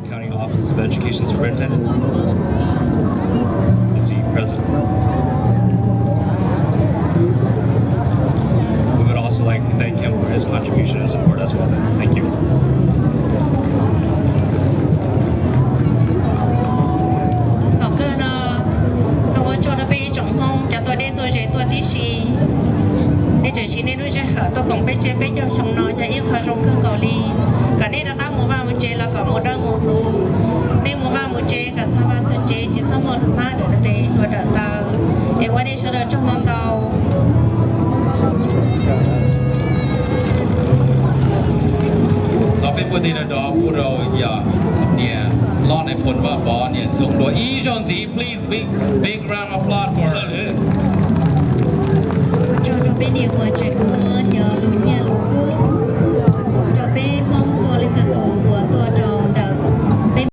County Office of Education Superintendent. Is he present? We would also like to thank him for his contribution and support as well. Thank you. Thaum kawg no, thov ua tsaug rau peb ib tsoom Hmoob cov tuaj deb tuaj ze tuaj tib si. Nej tseem siv nej lub sij hawm tuaj koom peb tsiab peb caug xyoo no yog ib qho zoo kawg nkaus li. Kom nej rov qab mus vaj mus tsev los kom mus dawb mus huv. Nej mus vaj mus tsev kom txog vaj txog tsev tsis txhob muaj hmab dawm tes hluas dawm taw. Es ua nej sawv daws tsaug ntau ntau. Thov peb puag teg rov pub rau yog niam hlob Nais Phoo Vaj Pov niam Ntxhoo Dua ib zaug ntxiv, please, big, big round of applause for her. Ua tsaug rau peb niam uas tseem